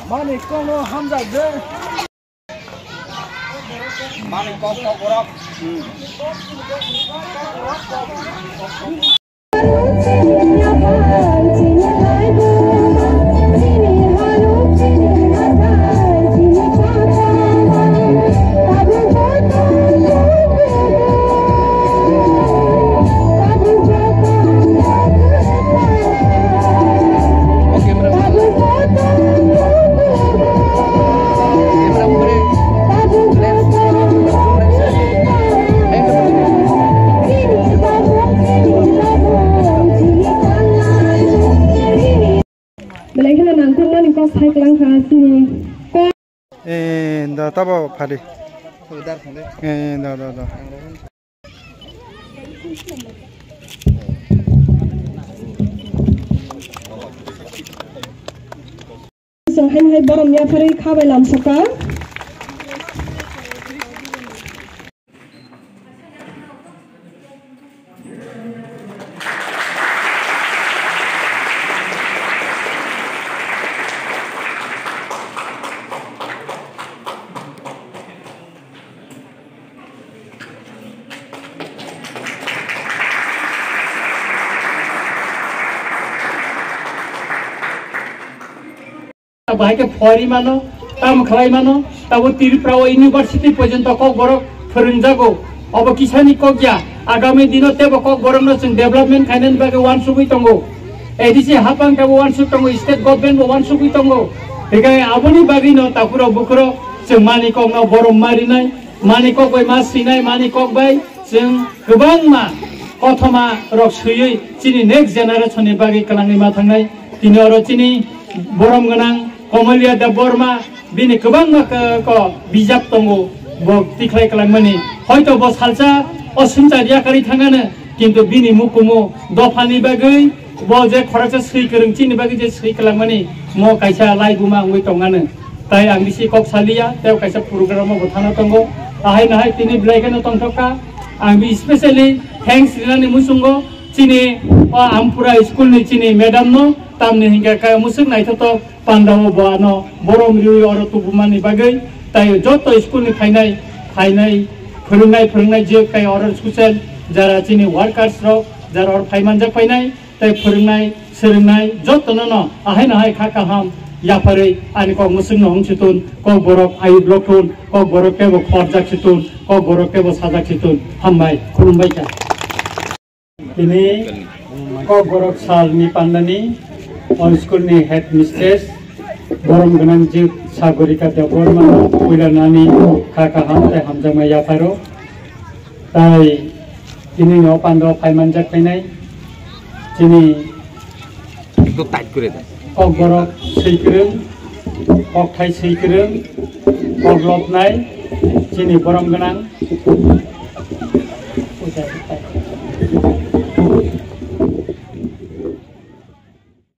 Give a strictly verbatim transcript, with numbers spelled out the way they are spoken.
Mani kono hamjak de. Mani kok kok borok. Belai kheno nangkukmani kok sai kwlang kha chini. Eh, da tabo phari. Eh, da, da, da. Chwng haino hai borom yapharwi kha bai lamsokha. Bahai khe phori mano, tam khlai mano, tabo Tripura o university porjonto Kokborok phwrwngjago. Obo kisani kok ya, agami dino tebo Kokborokno chwng development khainani bagwi uansugwi tongo. A D C hapang tebo uansuk tongo, state government bo uansugwi tongo. Hikai aboni bagwino takhurok bukhurok chwng mani kokno borom marinai. Mani kok bai ma swinai, mani kok bai chwng kwbangma kothoma rok swiwi chini next generation ni bagwi kwlangwi ma thangnai. Tini oro chini borom gwnang Komolia Debbarma, bini kwbangma k-, ko bijap tongo, bo tikhlai kwlangmani. Hoito bo salsa o swngchar yakarwi thangano, kintu bini mukumu dophani bagwi bo je khoroksa swi kwrwng chini bagwi je swi kwlangmani, mo kaisa laibuma wngwi tongano. Tai ang bisi kok saliya, tei kaisa program o bo thana tongo. Ahai nahai tini belai kheno tongthokha. Ang bi specially thanks rinani muchungo chini o Ampura school ni chini madam no, tamni hinkhe kaya musuk naithotok panda o bo ano borom riwi oro tubumani bagwi. Tai joto school ni phainai, phainai, phwrwngnai, phwrwngnai je kaya oro social jara chini workers rok, jara oro phaimanjak phainai, tei phwrwngnai, swrwngnai jotono no ahai no hai kha kaham yapharwi ani kok musuk no hung si tun, kok borok ayuk lok tun, kok borok tebo khorjak si tun, kok borok tebo sajak si tun. Hambai, khulumbai kha. Tini kok borok sal ni pandani o school ni headmistress borom gwnang jik Sagorika Debbarma no puila nani kha kaham tei hamjakma yapharo. Tai tini no pando phaimanjak phainai chini Ekdom tight kore de. Kokborok swikwrwng, kokthai swikwrwng, koklopnai chini borom gwnang.